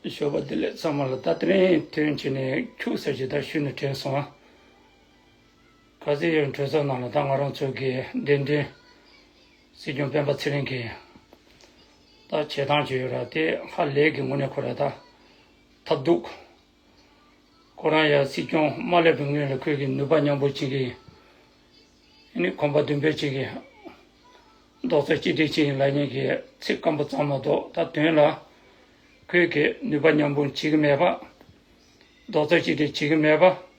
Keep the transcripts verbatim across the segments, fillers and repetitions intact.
ཞོགས་པ་བདེ་ལེགས་ཚང་མ་ལ། ད་དེ་རིང་ཐོན་བྱས་ནས་ཁྱུག་ཟེར་གྱི་ད་ཤུལ་ནས་དྲན་སོང་ཨ། ག་ཚོད་ཡོད་གྲོས་ཚོགས་ནང་ལ་ད་ང་རང་ཚོ་གི་འདེམས་ཐོན་སྲིད་སྐྱོང་སྤེན་པ་ཚེ་རིང་གི་ད་བྱེད་སྟངས་ཅིག་ཡོད་ར། དེ་ཧ་ལས་ཀྱི་ངོ་ནས་ཁོ་ར་ད་ཐབས་སྡུག་ཁོ་རང་ཡང་སྲིད་སྐྱོང་མ་སླེབས་པའི་སྔོན་ལ་ཁོས་ཀྱི་ནུས་པ་མཉམ་སྤུངས་བྱེད་ཀྱི་ནི་གོམ་པ་མདུན་སྤོས་བྱེད་ཀྱི་རྡོག་རྩ་གཅིག་སྒྲིལ་བྱེད་ཀྱི་ལབ་མཁན་གྱི་ཚིག་སྐམ་པོ་ཙམ་མ་གཏོགས། ད་དོན་ལ་ཁོས་ཀྱི་ནུས་པ་མཉམ་སྤུངས་བྱེད་ཀྱི་མེད་པ། རྡོག་རྩ་གཅིག་སྒྲིལ་བྱེད་ཀྱི་མེད་པ།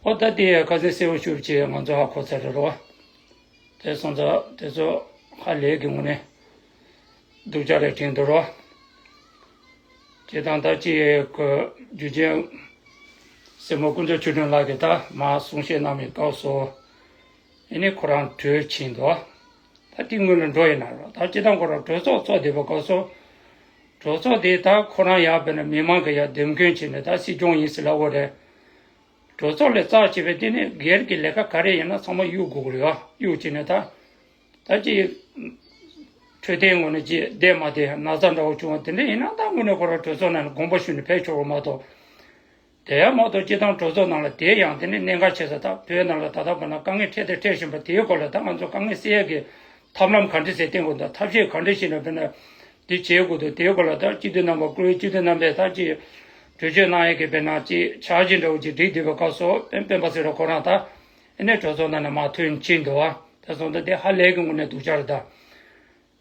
ཨོ་ད་དེ་ཡང་ཁ་སང་གསལ་པོ་ཤུགས་ཆེ་ང་ཚོ་ཧ་གོ་ཚར་རེད་རོ། དེ་སོང་ཙང་དེ་ཚོ་ཧ་ལས་ཀྱི་ངོ་ནས་སྡུག་ཅག་རེད་དྲན་འདུག་རོ། བྱེད་སྟངས་ད་ཅི་གི་རྒྱུ་རྐྱེན་སྲས་མོ་དཀོན་མཆོག་ཆོས་སྒྲོན་ལགས་ཀྱིས་ད་མར་གསུང་བཤད་གནང་བའི་སྐབས་སུ་ཨེ་ནི་ཁོ་རང་གྲོས་ཕྱིན་འདུག་ད་དེ་སྔོན་ལ་འགྲོ་ཡིན་ན་རོ། ད་སྤྱིར་བཏང་ཁོ་རང་གྲོས་ཚོགས་ཚོགས་བསྡད་པའི་སྐབས་སུ་གྲོས་ཚོགས་དེ་ད་ཁོ་རང་ཡར་བས་ན་མི་མང་གི་ཡར་འདེམས་ཁོན་བྱས་ནས་ད་སྲིད་སྐྱོང་ཡིན་ཟེར་ལབ་དགོས་རེད། གྲོས་ཚོགས་ལས་རྩ་ཆེ་བའི་སྟེང་ནས་སྒེར་གྱི་ལས་ཀ་ག་རེ་ཡིན་ན་ཚང་མ་གཡུག་དགོས་ཀྱི་རེད་བ། གཡུག་བྱས་ནས་ད་ད་ཅི་འཕྲོད་བསྟེན་ངོས་ནས་ཅི་བསྡད་མ་བསྡད་ན་ཚ་འདྲ་བོ་བྱུང་བ་དེ་འདྲ་ཡིན་ན་ད་དངོས་གནས་ཁོ་རང་གྲོས་ཚོགས་ནང་ནས་དགོངས་པ་ཞུས་ནས་ཕེབས་ཆོག་གི་མ་གཏོགས། དེ་ཡང་མ་གཏོགས་སྤྱིར་བཏང་གྲོས་ཚོགས་ནང་ལ་དེ་ཡང་དེ་ནས་གནད་འགག་ཆེ་ས་ད་བོད་ནང་ལ་ད་ལྟ་བར་ན་དཀའ་ངལ་འཕྲད་དང་འཕྲད་བཞིན་པ་དེའི་སྐོར་ལ་ད་ང་ཚོ་དཀའ་ངལ་སེལ་ཡག་གི་ཐབས་ལམ་ག་འདྲ་ཞིག་བསྟེན་དགོས་འདུག་ཐབས་ཤེས་ག་འདྲ་ཞིག་ནས་དཔེར་ན་འདི་བྱེད་དགོས་འདུག་དེའི་སྐོར་ལ་ད་སྤྱི་འཐུས་རྣམ་པ་བཀུར་འོས་སྤྱི་འཐུས་རྣམ་པས་ད་ཅིག་གྲོས་ཆོད་གནང་ཡག་གི་དཔེར་ན་ཅིག་འཆར་གཞི་འདྲ་བོ་ཅིག་བསྒྲིགས་བསྡད་པའི་སྐབས་སུ་སྤེན་སྤེན་པ་ཚེ་རིང་ཁོ་རང་ད་ཨེ་ནས་གྲོས་ཚོགས་ནང་ནས་མར་ཐོན་ཕྱིན་འདུག་བ། དེ་སོང་ཙང་དེ་ཧ་ལས་ཀྱི་ངོས་ནས་སྡུག་ཅག་རེད་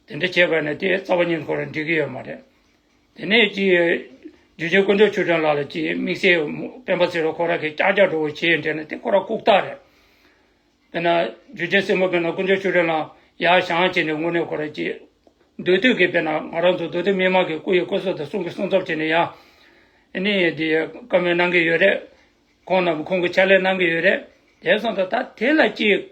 ད། དེ་འདྲ་བྱས་པ་ནས་དེ་རྩ་བ་ཉིད་ཁོ་རང་འགྲིག་གི་ཡོད་མ་རེད། དེ་ནས་ཅིག་རྒྱུ་ཆེན་དཀོན་མཆོག་ཆོས་སྒྲོན་ལགས་ལ་ཅིག་དམིགས་བསལ་སྤེན་པ་ཚེ་རིང་ཁོ་རང་གིས་ཀྱག་ཀྱག་འགྲོ་བ་བྱས་འདྲ་ན་དེ་ཁོ་རང་ལྐུགས་རྟགས་རེད། དཔེར་ན་རྒྱུ་རྐྱེན་སྲས་མོ་དཔེར་ན་དཀོན་མཆོག་ཆོས་སྒྲོན་ལགས་ཡར་བཞེངས་བྱས་ནས་དངོས་གནས་ཁོ་རང་ཅིག་མདོ་སྟོད་ཀྱི་དཔེར་ན་ང་རང་ཚོ་མདོ་སྟོད་མི་མང་གི་སྐུ་ཡི་སྐུ་གཟུགས་དང་གསུང་གི་གསུང་ཚབ་བྱས་ནས་ཡར་ཨ་ནི་དེ་བཀའ་མོལ་གནང་གི་ཡོད་རེད། ཁོང་རྣམས་ཁོང་གི་ཕྱག་ལས་གནང་གི་ཡོད་རེད། དེ་སོང་ཙང་ད་དེ་ལ་ཅིག་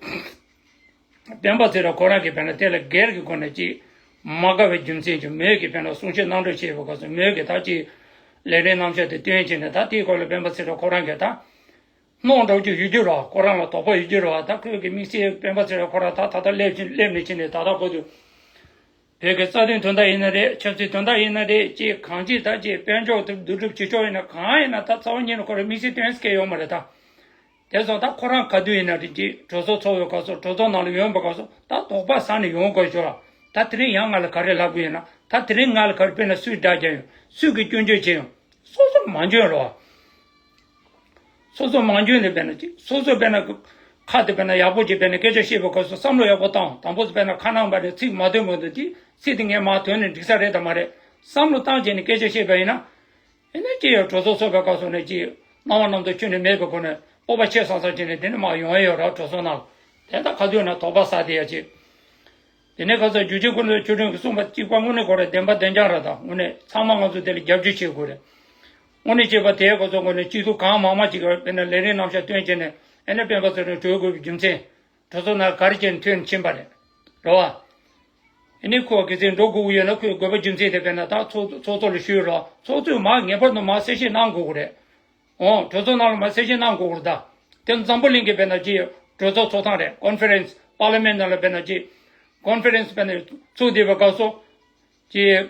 སྤེན་པ་ཚེ་རིང་ཁོ་རང་གིས་དཔེར་ན་དེ་ལ་སྒེར་གྱི་སྒོ་ནས་ཅིག་མ་དགའ་བའི་རྒྱུ་མཚན་གྱིས་མོས་ཀྱིས་དཔེར་ན་གསུང་བཤད་གནང་གྲོས་བྱས་པའི་སྐབས་སུ་མོས་ཀྱིས་ད་ཅིག་ལས་རིམ་རྣམ་གཞག་དེ་བཏོན་བྱས་ནས་ད་དེའི་སྐོར་ལ་སྤེན་པ་ཚེ་རིང་ཁོ་རང་གིས་ད་གནོང་འདྲ་བོ་ཅིག་ཡོད་རྒྱུ་རེད་བ། ཁོ་རང་ལ་དོགས་པ་ཡོད་རྒྱུ་རེད་བ། ད་ཁོས་ཀྱི་དམིགས་བསལ་སྤེན་པ་ཚེ་རིང་ཁོ་རང་ད་ད་ལྟ་སླེབས་ཕྱིན་སླེབས་ནས་ཕྱིན་ནས་ད་ལྟ་བར་དུ་བོད་ཀྱི་རྩ་དོན་དོན་དག་ཡིན་ན་རེད། ཆབ་སྲིད་དོན་དག་ཡིན་ན་རེད། ཅིག་གང་ཅིག་ད་ཅིག་དཔལ་འབྱོར་དུ་བསྡུ་སྒྲུབ་བྱེད་ཕྱོགས་ཡིན་ན་གང་ཡིན་ན་ད་རྩ་བ་ཉིད་ནས་ཁོ་རང་དམིགས་བསལ་བཏོན་སྐལ་ཡོད་མ་རེད་ད། དེ་སོང་ད་ཁོ་རང་ག་དུས་ཡིན་ན་རེད་ཅིག་གྲོས་ཚོགས་ཚོགས་པའི་སྐབས་སུ་གྲོས་ཚོགས་ནང་ལ་ཡོང་བའི་སྐབས་སུ་ད་དོགས་པ་ཟ་ནས་ཡོང་དགོས་ཞོར་ལ། ད་དེ་རིང་ཡང་ང་ལ་ག་རེ་ལབ་དགོས་ཡིན་ན། ད་དེ་རིང་ང་ལ་ག་རེ་དཔེར་ན་སུས་དགྲ་བརྒྱབ་ཡོང་། སུས་ཀྱི་སྐྱོན་བརྗོད་བྱས་ཡོང་། སོ་སོ་མ་འཇོན་རོགས། སོ་སོ་མ་འཇོན་ནས་དཔེར་ན་ཅིག་སོ་སོ་དཔེར་ན་ཁ་དེ་དཔེར་ན་ཡག་པོ་ཅིག་དཔེར་ན་སྐད་ཆ་བཤད་པའི་སྐབས་སུ་བསམ་བློ་ཡག་པོ་བཏང་། དང་པོ་དཔེར་ན་ཁ་ནང་པ་ནས་ཚིག་མ་ཐོན་མ་ཐོན་དེ་ཚིག་དེ་ངས་མ་ཐོན་ནས་འགྲིག་ས་རེད་དམ་མ་རེད་བསམ་བློ་བཏང་བྱས་ནས་སྐད་ཆ་བཤད་པ་ཡིན་ན། ཨེ་ནས་ཅི་ཡང་གྲོས་ཚོགས་ཚོགས་པའི་སྐབས་སུ་ནས་ཅི་སྣང་བ་རྣམ་རྟོག་ཁྱོན་ནས་མེད་པའི་སྒོ་ནས་སྤོབས་པ་ཆེ་སང་སང་བྱས་ནས་དེ་ནས་མར་ཡོང་ཡ་ཡོད་ར། གྲོས་ཚོགས་ནང་དེ་ལྟར་ག་དུས་ན་དོགས་པ་ཟ་བསྡད་ཡ་ཅིག་དེ་ནས་ཁ་སང་རྒྱུ་ཆེན་དཀོན་མཆོག་ཆོས་སྒྲོན་གྱིས་གསུངས་པ་གཅིག་པ་དངོས་གནས་ཁོ་རང་བདེན་པ་བདེན་རྐྱང་རེད་ད། དངོས་གནས་ཚང་མ་ང་ཚོ་དེ་ལ་རྒྱབ་སྐྱོར་བྱེད་དགོས་རེད། དངོས་གནས་བྱས་པ་དེའི་སྐོར་ཚོ་དངོས་གནས་སྤྱི་འཐུས་གང་མང་མང་ཅིག་གིས་དཔེར་ན་ལས་རིམ་རྣམ་གཞག་བཏོན་བྱས་ནས་ཨེ་ནས་སྤེན་པ་ཚེ་རིང་གྲོལ་དགོས་པའི་རྒྱུ་མཚན། གྲོས་ཚོགས་ནང་ག་རེ་བྱས་ནས་ཐོན་ཕྱིན་པ་རེད། རེད་བ། ཨེ་ནས་ཁོ་གི་ཚེ་འགྲོ་དགོས་ཀྱི་ཡོད་ན་ཁོས་དགོས་པ་རྒྱུ་མཚན་དེ་དཔེར་ན་ད་ཚོགས་ཚོགས་གཙོ་ལ་ཞུས་རོགས། ཚོགས་གཙོས་མར་ངེས་པར་དུ་མར་གསལ་བཤད་གནང་དགོས་ཀྱི་རེད། འོ་གྲོས་ཚོགས་ནང་ལ་མར་གསལ་བཤད་གནང་དགོས་ཀྱི་རེད་ད། དེ་འཛམ་བུ་གླིང་གི་དཔེར་ན་ཅིག་གྲོས་ཚོགས་ཚོགས་སྟངས་རེད། ཀོན་ཕེ་རེན་སི་པར་ལི་མེན་ནང་ལ་དཔེར་ན་ཅིག་ཀོན་ཕེ་རེན་སི་དཔེར་ན་ཚུགས་བསྡད་པའི་སྐབས་སུ་ཅིག་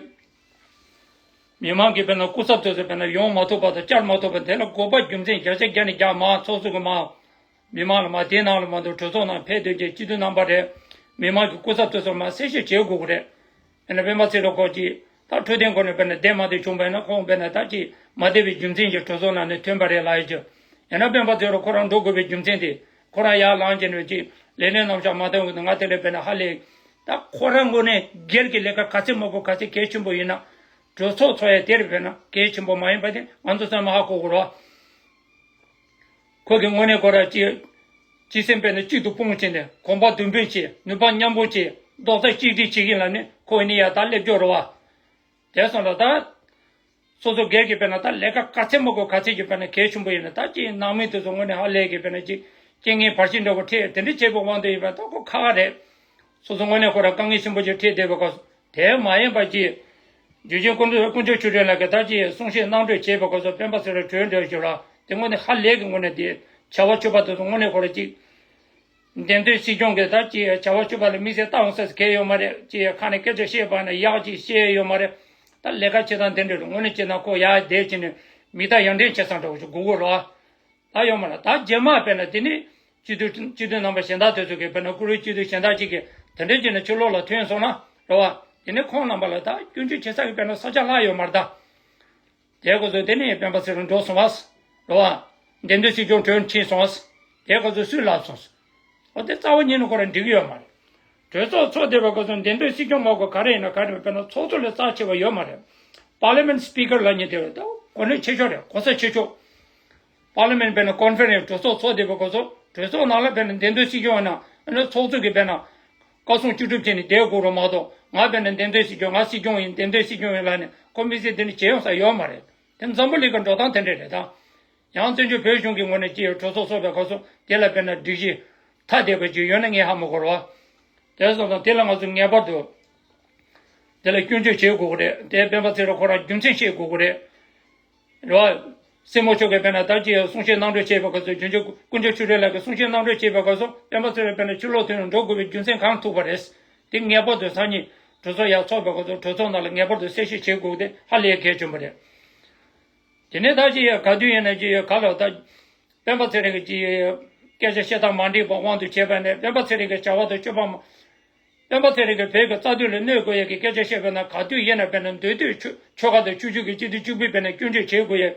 མི་མང་གི་དཔེར་ན་སྐུ་ཚབ་དེ་ཚོ་དཔེར་ན་ཡོང་མ་ཐུབ་པ་དང་བཅར་མ་ཐུབ་པ་དེ་ལ་དགོས་པ་རྒྱུ་མཚན་བརྒྱ་ཆ་བརྒྱ་ནས་བརྒྱ་མར་ཚོགས་གཙོ་གི་མར་མི་མང་ལ་མར་དེའི་ནང་ལ་མ་གཏོགས་གྲོས་ཚོགས་ནང་ཕེབས་སྡོད་མཁན་སྤྱི་འཐུས་རྣམ་པ་རེད། མི་མང་གི་སྐུ་ཚབ་དེ་ཚོར་མར་གསལ་བཤད་བྱེད་དགོས་ཀྱི་རེད། དཔེར་ན་སྤེན་པ་ཚེ་རིང་ཁོང་གིས་ད་འཕྲོད་བསྟེན་སྐོར་ནས་དཔེར་ན་བསྡད་མ་བསྡད་བྱུང་བ་ཡིན་ན་ཁོང་དཔེར་ན་ད་ཅིག་མ་བསྡད་པའི་རྒྱུ་མཚན་གྱིས་གྲོས་ཚོགས་ནང་ནས་ཐོན་པ་རེད་ལབ་ཡོད་ཀྱི། ཡང་ན་སྤེན་པ་ཚེ་རིང་ཁོ་རང་འགྲོ་དགོས་པའི་རྒྱུ་མཚན་དེ་ཁོ་རང་ཡར་ལངས་བྱས་ནས་ཅིག་ལས་སྣེ་རྣམ་གཞག་མ་བཏང་གི་འདུག་ང་དེ་ལས་དཔེར་ན་ཧ་ལས་ད་ཁོ་རང་ངོས་ནས་སྒེར་གྱི་ལས་ཀ་ག་ཚད་མང་པོ་ག་ཚད་གལ་ཆེན་པོ་ཡིན་ན་གྲོས་ཚོགས་ཚོགས་ཡ་དེར་དཔེར་ན་གལ་ཆེན་པོ་མ་ཡིན་པ་དེ་ང་ཚོ་ཚང་མ་ཧ་གོ་དགོས་རེད་བ། ཁོ་གི་དངོས་གནས་ཁོ་རང་སྤྱི་སྤྱི་སེམས་དཔེར་ན་གཅིག་ཏུ་སྤུངས་བྱས་ནས་གོམ་པ་མདུན་སྤོས་བྱས། ནུས་པ་མཉམ་སྤུངས་བྱས། རྡོག་རྩ་གཅིག་སྒྲིལ་བྱེད་ཀྱིན་ལབ་ནས་ཁོ་ནི་ཡ་ད་སླེབས་སྐྱོ་རེད་བ། དེ་སོང་ལ་ད་སོ་སོ་སྒེར་གྱི་དཔེར་ན་ད་ལས་ཀ་ག་ཚད་མང་པོ་ག་ཚད་ཀྱི་དཔེར་ན་གལ་ཆེན་པོ་ཡིན་ན་ད་ཅིག་ནང་མི་དེ་ཚོ་དངོས་གནས་ཧ་ལས་ཀྱི་དཔེར་ན་ཅིག་རྐྱེན་ངན་བར་ཆད་འདྲ་པོ་འཕྲད་དེ་འདྲ་བྱེད་པའི་དབང་དུ་ཡིན་པ་ད་ཁོ་ཁག་ཁག་རེད། སོ་སོ་དངོས་གནས་ཁོ་རང་དཀའ་ངལ་ཆེན་པོ་ཅིག་འཕྲད་བསྡད་པའི་སྐབས་སུ། དེ་མ་ཡིན་པ་ཅིག་རྒྱུ་ཆེན་དཀོན་མཆོག་དཀོན་མཆོག་ཆོས་སྒྲོན་ལགས་ཀྱིས་ད་ཅིག་གསུང་བཤད་གནང་གྲོས་བྱས་པའི་སྐབས་སུ་སྤེན་པ་ཚེ་རིང་གྲོས་འདོན་ཞུ་ར། དེ་དངོས་གནས་ཧ་ལས་ཀྱི་ངོས་ནས་དེ་བྱ་བ་ཆོད་པ་དེ་ཚོ་དངོས་གནས་ཁོ་ར་ཅིག་འདེམས་ཐོན་སྲིད་སྐྱོང་གིས་ད་ཅིག་བྱ་བ་ཆོད་པ་ལ་དམིགས་བསལ་ལྟ་འོང་ས་གལ་ཡོད་མ་རེད། ཅིག་ཁ་ནས་སྐད་ཆ་བཤད་པ་ན་ཡག་ཅིག་བཤད་ཡོད་མ་རེད། ད་ལས་ཀ་བྱེད་སྟངས་དེ་འདྲ་རེད། དངོས་གནས་བྱས་ན་ཁོ་ཡར་བསྡད་བྱས་ནས་མིག་ལྟ་ཡར་འདྲེན་བྱེད་ས་འདྲ་བོ་ཞིག་དགོས་ཀྱི་རེད་བ། ད་ཡོད་མ་རེད། ད་རྗེས་མ་དཔེར་ན་དེ་ནི་སྤྱི་འཐུས་སྤྱི་འཐུས་རྣམ་པ་གཞན་དག་དེ་ཚོ་གིས་དཔེར་ན་བཀུར་འོས་སྤྱི་འཐུས་གཞན་དག་ཅིག་གིས་དེ་འདྲ་བྱས་ནས་ཕྱི་ལོགས་ལ་ཐོན་སོང་ན་རེད་བ། དེ་ནི་ཁོང་རྣམ་པ་ལ་ད་སྐྱོན་བརྗོད་བྱེད་ས་གི་དཔེར་ན་ས་ཆ་ལྷག་ཡོད་མ་རེད་ད། དེ་སྐོར་ཚོ་དེ་ནས་སྤེན་པ་ཚེ་རིང་འགྲོ་སོང་བ། རེད་བ། འདེམས་ཐོན་སྲིད་སྐྱོང་གྲོལ་ཕྱིན་སོང་བ། དེ་སྐོར་ཚོ་སུས་ལབ་སོང་། འོ་དེ་རྩ་བ་ཉིད་ནས་ཁོ་རང་འགྲིག་གི་ཡོད་མ་རེད། གྲོས་ཚོགས་ཚོགས་བསྡད་པའི་སྐོར་ཚོ་འདེམས་ཐོན་སྲིད་སྐྱོང་མ་དགོས་ག་རེ་ཡིན་ན་ག་རེ་མེད་པས་ན་ཚོགས་གཙོ་ལས་རྩ་ཆེ་བ་ཡོད་མ་རེད། པར་ལི་མེན་སི་པི་ཀར་ལབ་མཁན་དེ་རེད་ད། གོ་གནས་ཆེ་ཤོས་རེད། གོ་ས་ཆེ་ཤོས། པར་ལི་མེན་དཔེར་ན་ཀོན་ཕེ་རེན་སི་གྲོས་ཚོགས་ཚོགས་བསྡད་པའི་སྐོར་ཚོ་གྲོས་ཚོགས་ནང་ལ་དཔེར་ན་འདེམས་ཐོན་སྲིད་སྐྱོང་ཡིན་ན་ཨ་ནི་ཚོགས་གཙོ་གིས་དཔེར་ན། བཀའ་གསུང་བཅུ་དྲུག་བྱས་ནས་བསྡད་དགོས་རེད་མ་གཏོགས་ང་དཔེར་ན་འདེམས་ཐོན་སྲིད་སྐྱོང་ང་སྲིད་སྐྱོང་ཡིན་འདེམས་ཐོན་སྲིད་སྐྱོང་ཡིན་ལབ་ནས་ཁོ་མི་ཚེ་འདི་ནས་བྱེད་ཡོང་ས་ཡོད་མ་རེད། དེ་འཛམ་བུ་གླིང་གི་འགྲོ་སྟངས་དེ་འདྲ་རེད་ད། ཡང་བཙན་བྱོལ་བོད་གཞུང་གི་ངོས་ནས་ཅིག་གྲོས་ཚོགས་ཚོགས་པའི་སྐབས་སུ་དེ་ལ་དཔེར་ན་སྒྲིག་གཞི་ཐ་དད་པ་ཅིག་ཡོད་ན་ངས་ཧ་མ་གོ་རོགས། དེ་སོང་ཙང་དེ་ལ་ང་ཚོ་ངེས་པར་དུ་དེ་ལ་སྐྱོན་བརྗོད་བྱེད་དགོས་ཀྱི་རེད། དེ་སྤེན་པ་ཚེ་རིང་ཁོ་རང་རྒྱུ་མཚན་བཤད་དགོས་ཀྱི་རེད། རེད་བ། སྲས་མོ་མཆོག་གིས་དཔེར་ན་ད་ཅིག་གསུང་བཤད་གནང་གྲོས་བྱས་པའི་སྐབས་སུ་རྒྱུན་ཆད་དཀོན་མཆོག་ཆོས་སྒྲོན་ལགས་ཀྱིས་གསུང་བཤད་གནང་གྲོས་བྱས་པའི་སྐབས་སུ་སྤེན་པ་ཚེ་རིང་དཔེར་ན་ཕྱི་ལོགས་ཐོན་ནས་འགྲོ་དགོས་པའི་རྒྱུ་མཚན་གང་ཐུག་པ་རེད། དེ་ངེས་པར་དུ་སང་ཉིན་གྲོས་ཚོགས་ཡར་ཚོགས་པའི་སྐབས་སུ་གྲོས་ཚོགས་ནང་ལ་ངེས་པར་དུ་གསལ་བཤད་བྱེད་དགོས་དེ་ཧ་ལས་གལ་ཆེན་པོ་རེད། དེ་ནས་ད་ཅི་ཡ་ག་དུས་ཡིན་ན་ཅི་ཡ་ག་ལ་ད། སྤེན་པ་ཚེ་རིང་གི་ཅི་ཡ་སྐད་ཆ་བཤད་སྟངས་མ་འགྲིག་པ་དབང་དུ་བྱས་པ་ནས་སྤེན་པ་ཚེ་རིང་གི་བྱ་བ་དང་སྤྱོད་པ་མ། སྤེན་པ་ཚེ་རིང་གི་བོད་ཀྱི་རྩ་དོན་ལ་གནོད་དགོས་ཡ་གི་སྐད་ཆ་བཤད་པ་ན་ག་དུས་ཡིན་ན་དཔེར་ན་འདོད་འདོད་ཆོལ་ཆོལ་ཁ་དང་ཆོས་བརྒྱུད་ཀྱི་སྤྱི་འཐུས་གཅིག་པུས་དཔེར་ན་སྐྱོན་བརྗོད་བྱེད་དགོས་ཡ།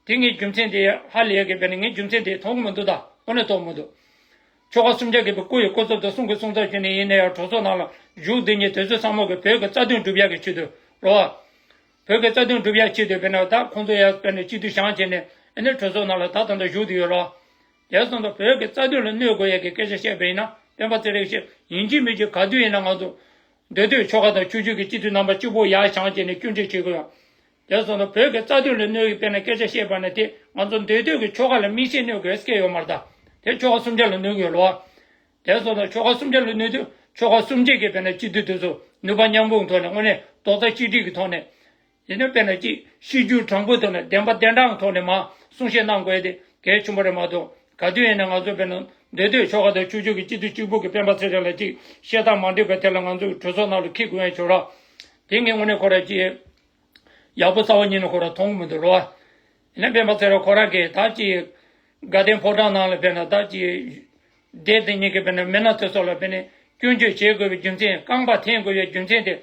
དེ་ངས་རྒྱུ་མཚན་དེ་ཧ་ལས་ཡ་གི་དཔེར་ན་ངས་རྒྱུ་མཚན་དེ་མཐོང་གི་མི་འདུག་ད་དངོས་གནས་མཐོང་མི་འདུག་ཆོལ་ཁ་སུམ་བརྒྱ་གི་བའི་སྐུ་ཡི་སྐུ་ཚབ་དང་གསུང་གི་གསུང་ཚབ་བྱས་ནས་ཡིན་ན་ཡང་གྲོས་ཚོགས་ནང་ལ་བཞུགས་བསྡད་མཁན་དེ་ཚོ་ཚང་མ་གི་བོད་ཀྱི་རྩ་དོན་སྒྲུབ་ཡག་གི་ཆེད་དུ་རོ། བོད་ཀྱི་རྩ་དོན་སྒྲུབ་ཡག་ཆེད་དུ་དཔེར་ན་ད་ཁོང་ཚོ་ཡང་དཔེར་ན་སྤྱི་འཐུས་བཞེངས་བྱས་ནས་ཨ་ནི་གྲོས་ཚོགས་ནང་ལ་ད་ད་ལྟ་བཞུགས་བསྡད་ཡོད་རོ། དེ་སོང་ཙང་བོད་ཀྱི་རྩ་དོན་ལ་གནོད་དགོས་ཡག་གི་སྐད་ཆ་བཤད་པ་ཡིན་ན་སྤེན་པ་ཚེ་རིང་ཞེས་ཡིན་གཅིག་མིན་གཅིག་ག་དུས་ཡིན་ན་ང་ཚོ་འདོད་འདོད་ཆོལ་ཁ་དང་ཆོས་བརྒྱུད་ཀྱི་སྤྱི་འཐུས་རྣམ་པ་གཅིག་པོ་ཡར་བཞེངས་བྱས་ནས་སྐྱོན་བརྗོད་བྱེད་དགོས་ཡ། དེ་སོང་ཙང་བོད་ཀྱི་རྩ་དོན་ལ་གནོད་ཀྱི་དཔེར་ན་སྐད་ཆ་བཤད་པ་ན་དེ་ང་ཚོ་འདོད་འདོད་ཀྱི་ཆོལ་ཁ་ལ་མིག་ཤེལ་གནོད་དགོས་སྐད་ཡོད་མ་རེད་ད། དེ་ཆོལ་ཁ་སུམ་བརྒྱ་ལ་གནོད་ཀྱི་ཡོད་ལོ། དེ་སོང་ཙང་ཆོལ་ཁ་སུམ་བརྒྱ་ལ་གནོད་དུས་ཆོལ་ཁ་སུམ་བརྒྱ་གི་དཔེར་ན་སྤྱི་འཐུས་དེ་ཚོ་ནུས་པ་མཉམ་སྤུངས་ཐོག་ནས་དངོས་གནས་རྡོག་རྩ་གཅིག་སྒྲིལ་གྱི་ཐོག་ནས། དེ་ནས་དཔེར་ན་ཅིག་གཤིས་རྒྱུད་དྲང་པོའི་ཐོག་ནས་བདེན་པ་བདེན་དྲང་ཐོག་ནས་མར་གསུང་བཤད་གནང་དགོས་དེ་གལ་ཆེན་པོ་རེད་མ་གཏོགས་ག་དུས་ཡིན་ན་ང་ཚོ་དཔེར་ན་འདོད་འདོད་ཆོལ་ཁ་དང་ཆོས་བརྒྱུད་ཀྱི་སྤྱི་འཐུས་གཅིག་པུ་གི་སྤེན་པ་ཚེ་རིང་ལ་ཅིག་བཤད་སྟངས་མ་འགྲིག་པའི་ཐད་ལ་ང་ཚོ་གི་གྲོས་ཚོགས་ནང་ལ་འཁྱེར་དགོས་ཡ་བྱོས་རོགས། དེ་ངས་དངོས་གནས་ཁོ་ར་ཅིག་ཡག་པོ་རྩ་བ་ཉིད་ནས་ཁོ་ར་མཐོང་གི་མི་འདུག་རོ། ཡིན་ན་སྤེན་པ་ཚེ་རིང་ཁོ་ར་གིས་ད་ཅིག་དགའ་ལྡན་ཕོ་བྲང་ནང་ལ་དཔེར་ན་ད་ཅིག་སྡེ་དེ་གཉིས་ཀྱི་དཔེར་ན་མི་སྣ་དེ་ཚོ་ལ་དཔེར་ན་སྐྱོན་བརྗོད་བྱེད་དགོས་པའི་རྒྱུ་མཚན་རྐང་པ་འཐེན་དགོས་པའི་རྒྱུ་མཚན་དེ་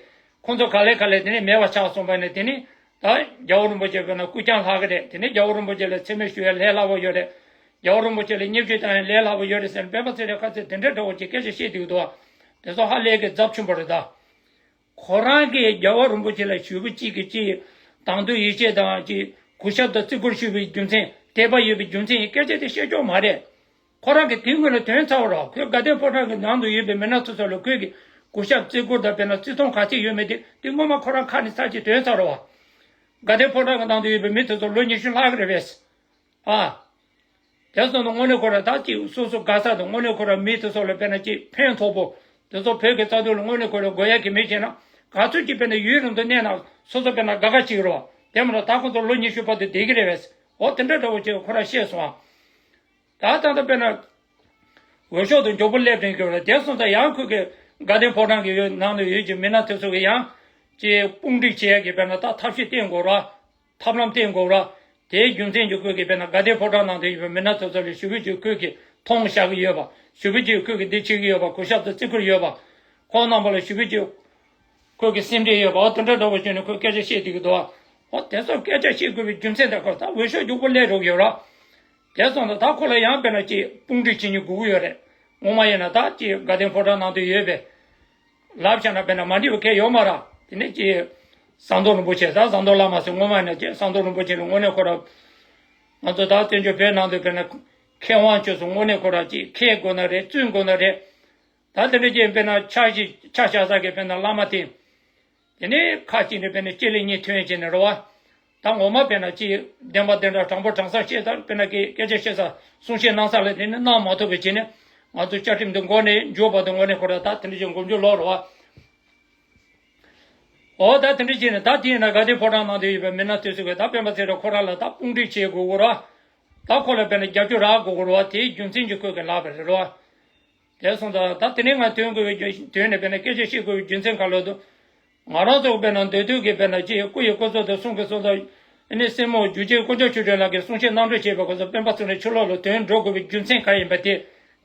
ཁོང་ཚོ་ག་ལེ་ག་ལེ་དེ་ནས་མེད་པ་ཆགས་སོང་བ་ནས་དེ་ནས་ད་རྒྱལ་བ་རིན་པོ་ཆེ་དཔེར་ན་སྐུ་རྐྱང་ལྷག་གི་རེད། དེ་ནས་རྒྱལ་བ་རིན་པོ་ཆེ་ལ་མཚན་སྨད་ཞུ་ཡ་ལས་སླ་པོ་ཡོད་རེད། རྒྱལ་བ་རིན་པོ་ཆེ་ལ་བརྙས་བཅོས་བཏང་ཡ་ལས་སླ་པོ་ཡོད་རེད་ཟེར་ནས་སྤེན་པ་ཚེ་རིང་ཁ་ཚེ་དེ་འདྲ་འདྲ་བོ་ཅིག་སྐད་ཆ་བཤད་བསྡད་ཀྱི་འདུག་བ། དེ་ཚོ་ཧ་ལས་ཀྱི་རྫབ་ཆེན་པོ་རེད་ད། ཁོ་རང་གིས་རྒྱལ་བ་རིན་པོ་ཆེ་ལ་ཞུ་གི་གཅིག་གི་གཅིག་དང་དུ་ཡིད་ཆེས་དང་གཅིག་གུས་ཞབས་དང་བརྩི་བཀུར་ཞུ་བའི་རྒྱུ་མཚན་དད་པ་ཡོད་པའི་རྒྱུ་མཚན་ཡི་སྐད་ཆ་དེ་བཤད་ཆོག་མ་རེད། ཁོ་རང་གིས་དེ་སྔོན་ལ་དོན་ཚར་བ་རེད། ཁོས་དགའ་ལྡན་ཕོ་བྲང་གི་ནང་དུ་ཡོད་པའི་མི་སྣ་ཚོ་ཚོ་ལ་ཁོས་ཀྱི་གུས་ཞབས་བརྩི་བཀུར་དང་དཔེར་ན་བརྩི་མཐོང་ག་ཚད་ཡོད་མེད་དེ་དེ་སྔོན་མ་ཁོ་རང་ཁ་ནས་ཚར་གཅིག་དོན་ཚར་བ། དགའ་ལྡན་ཕོ་བྲང་གི་ནང་དུ་ཡོད་པའི་མི་དེ་ཚོ་ལོ་ཉི་ཤུ་ལྷག་གི་རེད་པས། ཨ། དེ་སོང་ན་དངོས་གནས་ཁོ་ར་ད་ཅིག་སོ་སོ་དགའ་ས་དང་དངོས་གནས་ཁོ་ར་མི་དེ་ཚོ་ལ་དཔེར་ན་ཅིག་ཕན་ཐོགས་པོ། དེ་ཚོ་བོད་ཀྱི་རྩ་དོན་ལ་དངོས་གནས་ཁོ་ར་དགོས་ཡ་གི་མི་བྱས་ན་ག་ཚོད་ཅིག་དཔེར་ན་ཡུན་རིང་དུ་གནས་ན་སོ་སོ་དཔེར་ན་དགའ་དགའ་ཅིག་རོ། དེ་མ་ར་ད་ཁོ་ཚོ་ལོ་ཉི་ཤུ་བར་དུ་བསྡད་ཀྱི་རེད་པས། འོ་དེ་འདྲ་འདྲ་བོ་ཅིག་ཁོ་ར་བཤད་སོང་ཨ། ད་ད་ལྟ་དཔེར་ན། འོས་ཤོག་ཏུ་མགྱོགས་པོ་སླེབས་དྲན་གྱི་རེད། དེ་སོང་ཙང་ཡང་ཁོས་ཀྱི་དགའ་ལྡན་ཕོ་བྲང་གི་ཡོད་ནང་དུ་ཡོད་ཀྱི་མི་སྣ་དེ་ཚོ་གི་ཡང་། ཅེས་དཔུང་སྒྲིག་བྱེད་ཡ་གི་དཔེར་ན་ད་ཐབས་ཤེས་བསྟེན་དགོས་ར། ཐབས་ལམ་བསྟེན་དགོས་ར། དེའི་རྒྱུ་མཚན་གྱིས་ཁོས་ཀྱི་དཔེར་ན་དགའ་ལྡན་ཕོ་བྲང་ནང་དུ་ཡོད་པའི་མི་སྣ་དེ་ཚོ་ལ་ཞུ་བོད་ཀྱི་ཁོས་ཀྱི་མཐོང་བཞག་གི་ཡོད་པ། ཞུ་བོད་ཀྱི་ཁོས་ཀྱི་འདི་བྱེད་ཀྱི་ཡོད་པ། གུས་ཞབས་དང་བརྩི་བཀུར་ཡོད་པ། ཁོང་རྣམ་པ་ལ་ཞུ་བོད་ཀྱི་ཁོས་ཀྱི་སེམས་ཁྲལ་ཡོད་པ། འོ་དེ་འདྲ་འདྲ་བོ་བྱས་ནས་ཁོས་སྐད་ཆ་བཤད་བསྡད་ཀྱི་འདུག་འོ་དེ་ཚོ་སྐད་ཆ་བཤད་དགོས་པའི་རྒྱུ་མཚན་དེ་ཁོ་ད་འོས་ཤོག་མགྱོགས་པོ་སླེབས་རོགས་ཡོད་ར། དེ་སོང་ཙང་ད་ཁོ་ལ་ཡང་དཔེར་ན་ཅིག་དཔུང་སྒྲིག་བྱེད་མཁན་དགོས་ཀྱི་ཡོད་རེད། ངོ་མ་ཡིན་ན་ད་ཅིག་དགའ་ལྡན་ཕོ་བྲང་ནང་དུ་ཡོད་པའི། ལབ་བྱས་ན་དཔེར་ན་མ་འགྲིག་པ་གང་ཡང་ཡོད་མ་རེད། དེ་ནས་ཅིག་ཟམ་གདོང་རིན་པོ་ཆེ་ད་ཟམ་གདོང་བླ་མ་ཟེར་ངོ་མ་ཡིན་ན་ཅིག་ཟམ་གདོང་རིན་པོ་ཆེ་ནི་དངོས་གནས་ཁོ་ར། ང་ཚོ་ད་བཙན་བྱོལ་བོད་ནང་དུ་དཔེར་ན་མཁས་དབང་ཆོས་སུ་དངོས་གནས་ཁོ་ར་ཅིག་མཁས་དགོས་ན་རེད། བཙུན་དགོས་ན་རེད། ད་དེ་འདྲ་ཅིག་དཔེར་ན་ཆ་ཞིག་ཆ་བཞག་ས་གི་དཔེར་ན་བླ་མ་དེ། དེ་ནས་ཁ་ཅིག་ནས་དཔེར་ན་ལྕེ་ལས་གཉིས་ཐོན་བྱས་ནས་རེད་བ། ད་ངོ་མ་དཔེར་ན་ཅིག་བདེན་པ་བདེན་དྲང་དྲང་པོ་དྲང་ས་བཤད་ས་དཔེར་ན་སྐད་སྐད་ཆ་བཤད་ས་གསུང་བཤད་གནང་ས་ལ་དེ་ནི་གནང་མ་ཐུབ་པ་བྱས་ནས་ང་ཚོ་བཅའ་ཁྲིམས་འདི་མགོ་ནས་མཇུག་བར་དུ་དངོས་གནས་ཁོ་ར་ད་དེ་འདྲ་ཅིག་མགོ་མཇུག་ལོག་རེད་བ། འོ་ད་དེ་འདྲ་བྱས་ནས་ད་དེ་ཡིན་ན་དགའ་ལྡན་ཕོ་བྲང་ནང་དུ་ཡོད་པའི་མི་སྣ་དེ་ཚོ་གིས་ད་སྤེན་པ་ཚེ་རིང་ཁོ་ར་ལ་ད་དཔུང་སྒྲིག་བྱེད་དགོས་ཀྱི་རེད་བ། ད་ཁོ་ལ་དཔེར་ན་རྒྱབ་སྐྱོར་རག་དགོས་ཀྱི་རེད་བ། དེའི་རྒྱུ་མཚན་གྱིས་ཁོས་ཀྱི་ལབ་པ་རེད་བ། དེ་སོང་ཙང་ད་དེ་ནས་ང་དོན་དགོས་པའི་རྒྱུ་དོན་ནས་དཔེར་ན་སྐད་ཆ་བཤད་དགོས་པའི་རྒྱུ་མཚན་ག་ལ་འདུག་ང་རང་ཚོ་དཔེར་ན་འདོད་འདོད་ཀྱི་དཔེར་ན་ཅི་སྐུ་ཡི་སྐུ་གཟུགས་དང་གསུང་གི་གསུང་དང་། ཨ་ནི་སེམས་མོ་རྒྱུ་རྐྱེན་དཀོན་མཆོག་ཆོས་སྒྲོན་ལགས་ཀྱིས་གསུང་བཤད་གནང་གྲོས་བྱས་པའི་སྐབས་སུ་སྤེན་པ་ཚེ་རིང་ཕྱི་ལོགས་ལ་དོན་འགྲོ་དགོས་པའི་རྒྱུ་མཚན་གང་ཡིན་པ་དེ་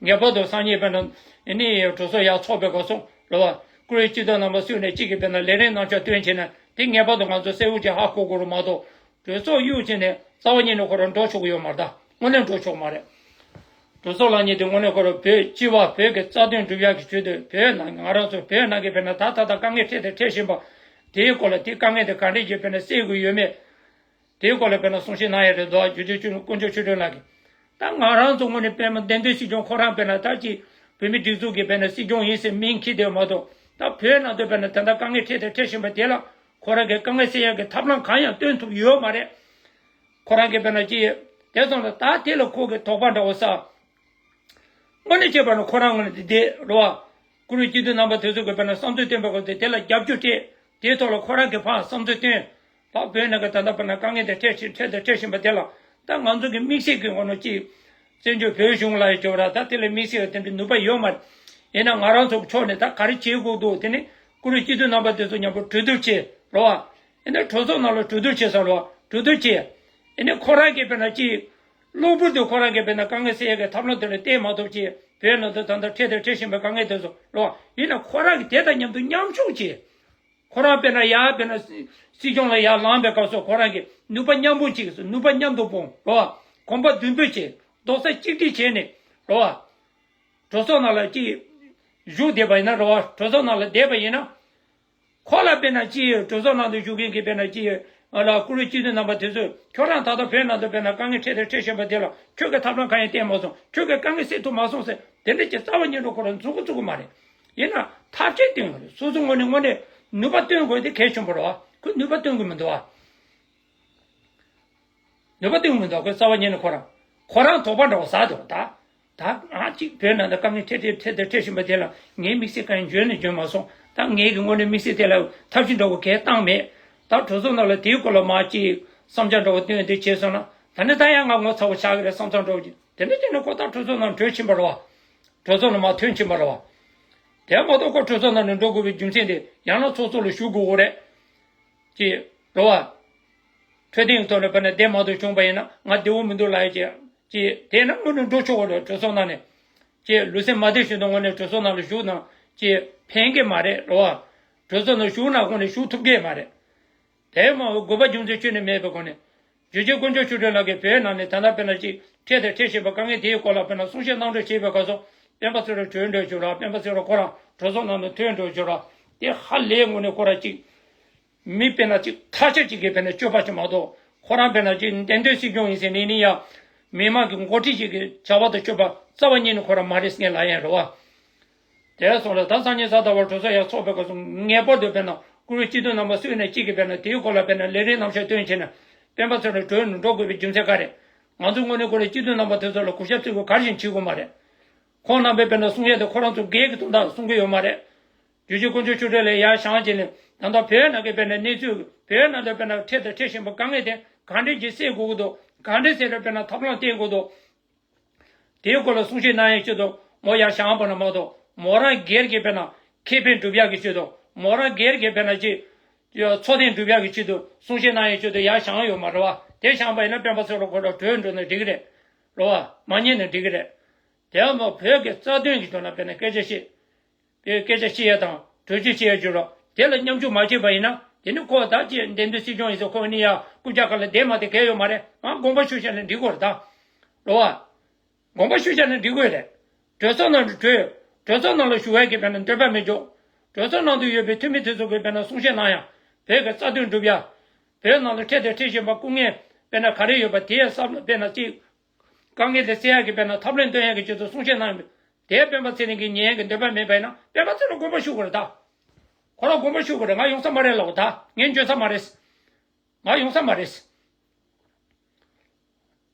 ངེས་པར་དུ་སང་ཉིན་དཔེར་ན་ཨ་ནི་གྲོས་ཚོགས་ཡར་ཚོགས་པའི་སྐབས་སུ་རེད་བ། བཀུར་འོས་སྤྱི་འཐུས་རྣམ་པ་སུ་ནས་གཅིག་གིས་དཔེར་ན་ལས་རིམ་རྣམ་གཞག་བཏོན་བྱས་ན་དེ་ངེས་པར་དུ་ང་ཚོ་གསལ་བོ་ཅིག་ཧ་གོ་དགོས་རེད་མ་གཏོགས། གྲོས་ཚོགས་གཡུག་བྱས་ནས་རྩ་བ་ཉིད་ནས་ཁོ་རང་འགྲོ་ཆོག་གི་ཡོད་མ་རེད་ད། དངོས་གནས་འགྲོ་ཆོག་མ་རེད། གྲོས་ཚོགས་ལངས་ཉིན་དེ་དངོས་གནས་ཁོ་རང་བོད་སྤྱི་བ་བོད་ཀྱི་རྩ་དོན་སྒྲུབ་ཡག་གི་ཆེད་དུ་བོད་ནང་ང་རང་ཚོ་བོད་ནང་གི་དཔེར་ན་ད་ད་ལྟ་དཀའ་ངལ་འཕྲད་དང་འཕྲད་བཞིན་པ་དེའི་སྐོར་ལ་དེ་དཀའ་ངལ་དེ་ག་འདྲས་ཀྱིས་དཔེར་ན་སེལ་དགོས་ཡོད་མེད། དེའི་སྐོར་ལ་དཔེར་ན་གསུང་བཤད་གནང་ཡ་རེད་འདུག་རྒྱུ་དེ་ཆོས་དཀོན་མཆོག་ཆོས་སྒྲོན་ལགས་ཀྱིས། ད་ང་རང་ཚོ་དངོས་གནས་དཔེར་ན་བདེན་དོན་སྲིད་སྐྱོང་ཁོ་རང་དཔེར་ན་ད་ཅིག་བོད་མི་སྒྲིག་འཛུགས་ཀྱི་དཔེར་ན་སྲིད་སྐྱོང་ཡིན་ཟེར་མིང་འཁྱེར་བསྡད་ཡོད་མ་གཏོགས། ད་བོད་ནང་དུ་དཔེར་ན་ད་ལྟ་དཀའ་ངལ་འཕྲད་དང་འཕྲད་བཞིན་པ་དེ་ལ་ཁོ་རང་གིས་དཀའ་ངལ་སེལ་ཡག་གི་ཐབས་ལམ་གང་ཡང་སྟོན་ཐུབ་ཡོད་མ་རེད། ཁོ་རང་གིས་དཔེར་ན་ཅི། དེ་སོང་ལ་ད་དེ་ལ་ཁོ་གི་དོགས་པ་འདྲ་བོ་ཟ། དངོས་གནས་བྱས་པ་ན་ཁོ་རང་ངོས་ནས་དེ་རེད་བ། བཀུར་འོས་སྤྱི་འཐུས་རྣམ་པ་དེ་ཚོ་གིས་དཔེར་ན་བསམ་ཚུལ་བཏོན་པའི་སྐབས་དེ་དེ་ལ་རྒྱབ་སྐྱོར་སྤྲད། དེའི་ཐོག་ལ་ཁོ་རང་གིས་ཕར་བསམ་ཚུལ་བཏོན། ཕར་བོད་ནང་གི་ད་ལྟ་དཔེར་ན་དཀའ་ངལ་དེ་འཕྲད་བཞིན་འཕྲད་དང་འཕྲད་བཞིན་པ་དེ་ལ་ད་ང་ཚོ་གི་དམིགས་བསལ་གྱི་ངོ་ནས་ཅི། བཙན་བྱོལ་བོད་གཞུང་ལ་ཡང་བྱོས་ར་ད་དེ་ལ་དམིགས་བསལ་གྱི་དེ་འདྲའི་ནུས་པ་ཡོད་མ་རེད། ཡིན་ན་ང་རང་ཚོ་གི་ཕྱོགས་ནས་ད་ག་རེ་བྱེད་དགོས་འདུག་དེ་ནི་བཀུར་འོས་སྤྱི་འཐུས་རྣམ་པ་དེ་ཚོ་མཉམ་པོ་གྲོས་བསྡུར་བྱེད་རོགས་ཨ། ཡིན་ན་གྲོས་ཚོགས་ནང་ལ་གྲོས་བསྡུར་བྱེད་ས་རོགས་གྲོས་བསྡུར་བྱེད། ཡིན་ན་ཁོ་རང་གིས་དཔེར་ན་ཅི། གློ་བུར་དུ་ཁོ་རང་གིས་དཔེར་ན་དཀའ་ངལ་སེལ་ཡས་ཀྱི་ཐབས་ལམ་དེ་ལ་བལྟས་མ་ཐུབ་ཅེས་བོད་ནང་དུ་ད་ལྟ་འཕྲད་དང་འཕྲད་བཞིན་པའི་དཀའ་ངལ་དེ་ཚོ་རོགས་ཡིན་ན་ཁོ་རང་གིས་དེ་དང་མཉམ་དུ་མཉམ་ཞུགས་ཀྱིས། ཁོ་རང་དཔེར་ན་ཡར་དཔེར་ན་སྲིད་སྐྱོང་ལ་ཡར་ལངས་པའི་སྐབས་སུ་ཁོ་རང་གིས་ནུས་པ་མཉམ་སྤུངས་ཅིག་ནུས་པ་མཉམ་དུ་སྤུངས་རོགས། གོམ་པ་མདུན་སྤོས་བྱས་རྡོག་རྩ་གཅིག་སྒྲིལ་བྱས་ནས་རོགས། གྲོས་ཚོགས་ནང་ལ་ཅིག་བཞུགས་བསྡད་པ་ཡིན་ན་རོགས། གྲོས་ཚོགས་ནང་ལ་བསྡད་པ་ཡིན་ན། ཁོ་ལ་དཔེར་ན་ཅི་ཡོད་གྲོས་ཚོགས་ནང་དུ་བཞུགས་མཁན་གྱི་དཔེར་ན་ཅི་ཡོད་ང་ལ་བཀུར་འོས་སྤྱི་འཐུས་རྣམ་པ་དེ་ཚོས་ཁྱོད་རང་ད་ལྟ་བོད་ནང་དུ་དཔེར་ན་དཀའ་ངལ་འཕྲད་དང་འཕྲད་བཞིན་པ་དེ་ལ་ཁྱོད་ཀྱིས་ཐབས་ལམ་གང་ཡང་བསྟན་མ་སོང་། ཁྱོད་ཀྱིས་དཀའ་ངལ་སེལ་ཐུབ་མ་སོང་ཟེར་དེ་འདྲ་ཅིག་རྩ་བ་ཉིད་ནས་ཁོ་རང་འཛུགས་གི་བཙུགས་གི་མ་རེད། ཡིན་ན་ཐབས་ཤེས་བཏོན་གི་རེད། སོ་སོ་ངོས་ནས་དངོས་གནས་ནུས་པ་བཏོན་དགོས་དེ་གལ་ཆེན་པོ་རེད་བ། ཁོས་ནུས་པ་བཏོན་གི་མི་འདུག་བ། ནུས་པ་བཏོན་མི་འདུག་ཁོས་རྩ་བ་ཉིད་ནས་ཁོ་རང་། ཁོ་རང་དོགས་པ་འདྲ་བོ་ཟ་འདུག་ད། ད་ང་གཅིག་བོད་ནང་དུ་དཀའ་ངལ་འཕྲད་འཕྲད་འཕྲད་དང་འཕྲད་བཞིན་པ་དེ་ལ་ངའི་དམིགས་བསལ་གང་ཡང་འཇོན་ནས་འཇོན་མ་སོང་། ད་ངའི་གི་དངོས་གནས་དམིགས་བསལ་དེ་ལ་ཐབས་ཤེས་འདྲ་བོ་གང་ཡང་བཏང་མེད། ད་གྲོས་ཚོགས་ནང་ལ་དེའི་སྐོར་ལ་མ་གཅིག་བསམ་འཆར་འདྲ་བོ་བཏོན་ཏེ་བྱས་སོང་ན་ད་ནི་ད་ཡང་ང་ངོ་ཚ་བོ་ཆགས་ཀྱི་རེད་བསམ་བསམ་འདྲ་བོ་ཅིག་དེ་འདྲ་བྱས་ན་ཁོ་ད་གྲོས་ཚོགས་ནང་བྲོས་ཕྱིན་པ་རེད་བ། གྲོས་ཚོགས་ནང་མར་ཐོན་ཕྱིན་པ་རེད་བ། དེ་མ་གཏོགས་ཁོ་གྲོས་ཚོགས་ནང་ནས་འགྲོ་དགོས་པའི་རྒྱུ་མཚན་དེ་ཡང་ན་ཚོགས་གཙོ་ལ་ཞུགས་དགོས་རེད། ཅེས་རེད་བ། འཕྲོད་བསྟེན་གྱི་ཐོག་ནས་དཔེར་ན་བསྡད་མ་ཐུབ་བྱུང་བ་ཡིན་ན་ང་བདེ་བོ་མི་འདུག་ལབ་ཡ་ཅེས་ཅེས་དེས་ན་དངོས་གནས་འགྲོ་ཆོག་གི་རེད་གྲོས་ཚོགས་ནང་ནས། ཅེས་ལུས་སེམས་མ་བདེ་བཞིན་དུ་དངོས་གནས་གྲོས་ཚོགས་ནང་ལ་ཞུགས་ན་ཅེས་ཕན་གི་མ་རེད་རེད་བ། གྲོས་ཚོགས་ནང་ཞུགས་ན་དངོས་གནས་ཞུགས་ཐུབ་གི་མ་རེད། དེ་མ་དགོས་པ་རྒྱུ་མཚན་ཁྱོན་ནས་མེད་པའི་སྒོ་ནས། རྒྱུ་རྐྱེན་དཀོན་མཆོག་ཆོས་སྒྲོན་ལགས་ཀྱིས་བོད་ནང་ནས་ད་ལྟ་དཔེར་ན་ཅིག་འཕྲད་དང་འཕྲད་བཞིན་པ་དཀའ་ངལ་དེའི་སྐོར་ལ་དཔེར་ན་གསུང་བཤད་གནང་གྲོས་བྱས་པའི་སྐབས་སུ་སྤེན་པ་ཚེ་རིང་བྲོས་འགྲོ་བཞུགས་ར་སྤེན་པ་ཚེ་རིང་ཁོ་རང་གྲོས་ཚོགས་ནང་ནས་ཐོན་འགྲོ་བཞུགས་ར་དེ་ཧ་ལས་དངོས་གནས་ཁོ་རང་ཅིག་མི་དཔེར་ན་ཅིག་ཐ་ཤལ་ཅིག་གིས་དཔེར་ན་སྤྱོད་པ་ཅིག་མ་གཏོགས་ཁོ་རང་དཔེར་ན་ཅིག་བདེན་དོན་སྲིད་སྐྱོང་ཡིན་ཟེར་ནས་ནི་ཡ། མི་མང་གི་འགོ་ཁྲིད་ཅིག་གི་བྱ་བ་དང་སྤྱོད་པ་རྩ་བ་ཉིད་ནས་ཁོ་རང་མ་རེད་ཟེར་ངས་ལབ་ཡ་རེད་བ། དེ་སོང་ལ་ད་སང་ཉིན་གཟའ་ཟླ་བར་གྲོས་ཚོགས་ཡར་ཚོགས་པའི་སྐབས་སུ་ངེས་པར་དུ་དཔེར་ན་བཀུར་འོས་སྤྱི་འཐུས་རྣམ་པ་སུ་ཡིན་ན་གཅིག་གིས་དཔེར་ན་དེའི་སྐོར་ལ་དཔེར་ན་ལས་རིམ་རྣམ་གཞག་བཏོན་བྱས་ན་སྤེན་པ་ཚེ་རིང་བྲོས་ནས་འགྲོ་དགོས་པའི་རྒྱུ་མཚན་ག་རེད། ང་ཚོ་དངོས་གནས་ཁོ་རང་སྤྱི་འཐུས་རྣམ་པ་དེ་ཚོ་ལ་གུས་ཞབས་བརྩི་དགོས་ག་རེ་བཞིན་བྱེད་དགོས་མ་རེད། ཁོང་རྣམ་པས་དཔེར་ན་གསུང་ཡས་དེ་ཁོ་རང་ཚོ་སྒེར་གྱི་དོན་དག་གསུང་གི་ཡོད་མ་རེད། རྒྱུ་ཆེ་དཀོན་མཆོག་ཆོས་སྒྲོན་ལགས་ཡར་བཞེངས་བྱས་ནས་ད་ལྟ་བོད་ནང་གི་དཔེར་ན་གནས་ཚུལ་བོད་ནང་དུ་དཔེར་ན་འཕྲད་དང་འཕྲད་བཞིན་པ་དཀའ་ངལ་དེ་ག་འདྲས་ཀྱིས་སེལ་དགོས་ཀྱི་འདུག་ག་འདྲས་སེལ་ཏེ་དཔེར་ན་ཐབས་ལམ་བསྟེན་དགོས་འདུག་དེའི་སྐོར་ལ་གསུང་བཤད་གནང་ཡས་ཆེད་དུ་མོ་ཡར་བཞེངས་པ་ན་མ་གཏོགས་མོ་རང་སྒེར་གྱི་དཔེར་ན་ཁེ་ཕན་སྒྲུབ་ཡག་གི་ཆེད་དུ་མོ་རང་སྒེར་གྱི་དཔེར་ན་ཅིག་འཚོ་རྟེན་སྒྲུབ་ཡག་གི་ཆེད་དུ་གསུང་བཤད་གནང་ཡས་ཆེད་དུ་ཡར་བཞེངས་ཡོད་མ་རེད་བ། དེ་བཞེངས་པ་ཡིན་ན་སྤེན་པ་ཚེ་རིང་ཁོ་རང་བྲོས་འགྲོ་ན་འགྲིག་གི་རེད། རེད་བ། མ་ཉན་ན་འགྲིག་གི་རེད། དེ་ཡང་མོ་བོད་ཀྱི་རྩ་དོན་གྱི་དོན་ལ་དཔེར་ན་སྐད་ཆ་བཤད། པའི་སྐད་ཆ་བཤད་ཡ་དང་གྲོས་ཆོད་བཤད་ཡ་བརྗོད་རོགས་དེ་ལ་མཉམ་ཞུགས་མ་བྱས་པ་ཡིན་ན་དེ་ནི་ཁོ་ད་ཅི་བདེན་དོན་སྲིད་སྐྱོང་ཡིན་ཟེར་ཁོ་ནི་ཡ་རྐུབ་བཀྱག་ཁ་ལ་བསྡད་མ་བསྡད་གལ་ཡོད་མ་རེད། ང་དགོངས་པ་ཞུ་བྱས་ན་འགྲིག་གོ་རེད་ད། རེད་བ། དགོངས་པ་ཞུ་བྱས་ན་འགྲིག་གོ་རེད། གྲོས་ཚོགས་ནང་དུ་བྲོས། གྲོས་ཚོགས་ནང་ལ་ཞུགས་ཡ་གི་དཔེར་ན་འདོད་པ་མི་འཇོག་གྲོས་ཚོགས་ནང་དུ་ཡོད་པའི་འཐུས་མི་དེ་ཚོ་གི་དཔེར་ན་གསུང་བཤད་གནང་ཡ། བོད་ཀྱི་རྩ་དོན་སྒྲུབ་ཡ། བོད་ནང་ལ་འཕྲད་དང་འཕྲད་བཞིན་པ་སྐུ་ངལ་དཔེར་ན་ག་རེ་ཡོད་པ་དེའི་བསམ་བློ་དཔེར་ན་ཅིག་དཀའ་ངལ་དེ་སེལ་ཡག་གི་དཔེར་ན་ཐབས་ལམ་སྟོན་ཡག་གི་ཆེད་དུ་གསུང་བཤད་གནང་ཡོད། དེ་སྤེན་པ་ཚེ་རིང་གིས་ཉན་ཡག་གི་འདོད་པ་མེད་པ་ཡིན་ན་སྤེན་པ་ཚེ་རིང་དགོངས་པ་ཞུ་དགོས་རེད་ད། ཁོ་རང་དགོངས་པ་ཞུ་དགོས་རེད། ང་ཡོང་ས་མ་རེད་ལབ་ད། ངས་འཇོན་ས་མ་རེད། ང་ཡོང་ས་མ་རེད།